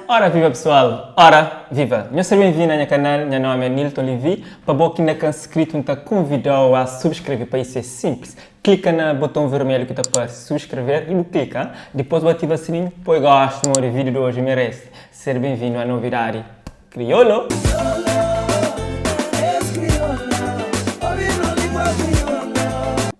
Ora viva pessoal, ora viva! Nhos ser ben-vindo na nha canal, nha nome é Nilton Levy, pa bo ki inda ka inscrito N ta convidau a subscreve pa isso é simples, clica na boton vermelho ki ta parse subscrever e bu clica, dipos bu ativa sininho, poi gosto modi video di hoje merece ser ben-vindo a novidade Kriolu.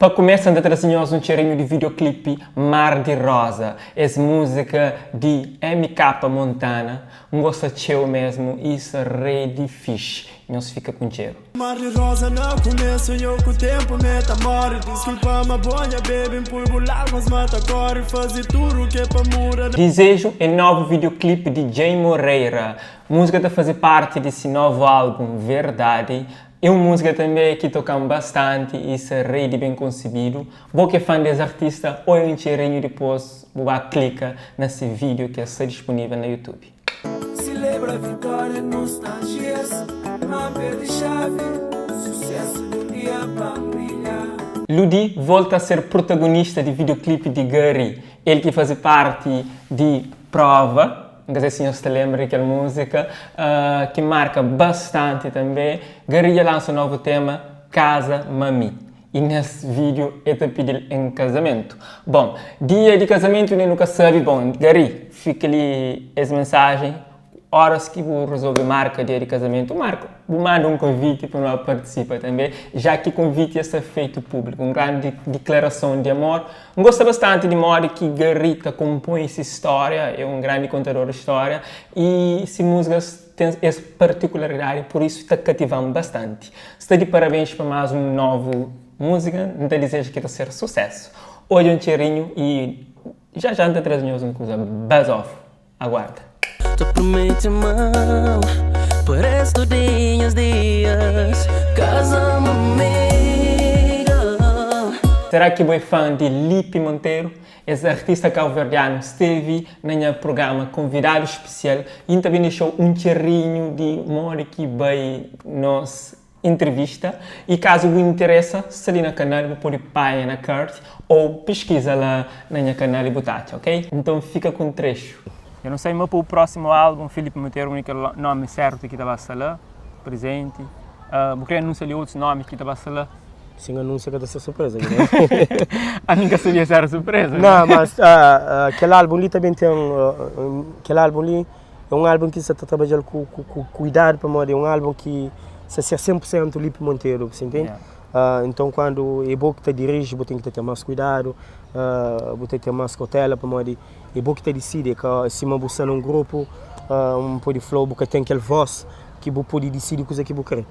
Pa kumesa N ta traze nhos un txerinhu di videoclipe Mar di Rosa. Es múzika di MK Montana N gosta txeu mesmu i sta rei di fixi. Nhos fika ku un txeru. Mar di rosa na kumesu yo ku tempu me ta mori Diskulpa ma bo nha bebe N pui bu láguas ma ta kori Fazi tudu ke pa muda. Dizeju é novu videoclipe di Jay Moreira. Múzika ta faze parti di si novu álbum Verdadi. É un múzika tanbê ki toka-m bastanti i sta rei di ben konsebidu. Bo ki é fan di es artista, oi un txerinhu dipôs bu ba klika na si vídiu ki sta dispunível na YouTube. Celebra vitória, nostalgias, ma perde chave, sucesso de um dia pa brilhar. Ludi volta a ser protagonista di videoclipe di Gary, el ki faze parti di Prova. N ka sei si nhos ta lenbra di kel múzika ki marka bastanti tanbê. Gary dja lansa un novu tema, Kaza Ma Mi, i nes vídiu el ta pidi-l en kazamentu. Bon, dia di kazamentu inda nu ka sabe. Bon, Gary, fika li es mensajen, óras ki bu rezolve marka dia di kazamentu, marka, bu manda un konviti pa nu ba partisipa tanbê, já ki konviti dja sta fetu públiku. Un grandi diklarason di amor. N gosta bastanti di modi ki Gary ta konpoi si stória, é un grandi kontador di stória i si múzikas ten es partikularidadi, pur isu ta kativa-m bastanti. Sta di parabens pa más un novu múzika, N ta dizeja ki ta ser susésu. Odja un txerinhu i já já N ta traze nhos un kuza bazof. Aguarda. Ta promete ma pa resto di nhas dias Kaza ma mi girl. Será ki bo é fã di Lipe Monteiro? Es artista kauverdianu stevi na nha programa konvidadu spesial i N ta ben dexau un txerinhu di modi ki bai nos Entrevista i kazu bu interesa sta li na kanal bu pode panha na card ou piskiza la na nha kanal i bu ta atxa ok nton fika ku un trexu. Eu não sei ma pa o próximo álbum Filipe Monteiro única nome certo ki ta ba sta la presente bu kre anuncia li otus nomes ki ta ba sta la? Sin anuncia ka ta ser surpresa Ami ka sabia si era surpresa. Não mas kel álbum li ta ben ten kel álbum li É un álbun ki N sa ta trabadja-l ku kuidadu pamodi é un álbun ki sa ser 100% Lipe Monteiro, bu sa intende? Nton kandu é bo ki ta diriji bu ten ki ta ten más kuidadu, bu ten ki ten más kautela pamodi é bo ki ta disidi, é ka sima bu sta na un grupu un pode fla-u bu ka ten kel vós ki bu pode disidi kuza ki bu kre.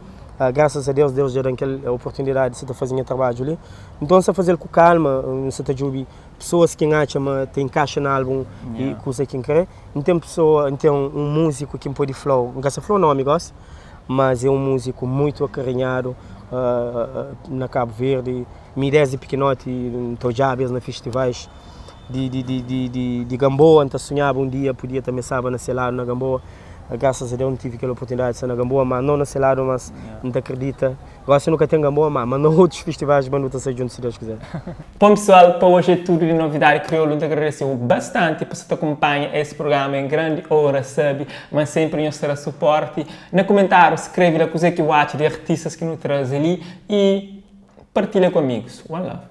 Grasas a Deus, Deus dja da-m kel oportunidadi di sa ta faze nha trabadju li, nton N sa faze-l ku kalma, N sa ta djobe pesoas ki N atxa ma ta inkaxa na álbun i kuza ki N kre. N ten pesoa, N ten un múziku ki N pode fla-u, N ka sa fla-u nómi gósi, mas é un múziku muitu akarinhadu na Kabu Verdi. Mi désdi pikinoti N ta odjaba es na festivais di di di di di di Ganboa, N ta sunhaba un dia podia ta mesaba na se ladu na Ganboa. Grasas a Deus N tive kel oportunidadi di sta na Ganboa, má no na se ladu, mas N ta akredita. Gósi nu ka ten Ganboa, má ma na otus festivais ma nu ta sai djuntu si Deus kizer. Bom pessoal, pa hoje é tudo di novidade kriolu. N ta agradeceu bastante pa sa ta kumpanha es programa. É grandi ora sabe ma sempre nhos ta da suporte. Na kumentário skreve la kuzê ki bu atxa di artistas ki nu traze li e partilha ku amigos. One love.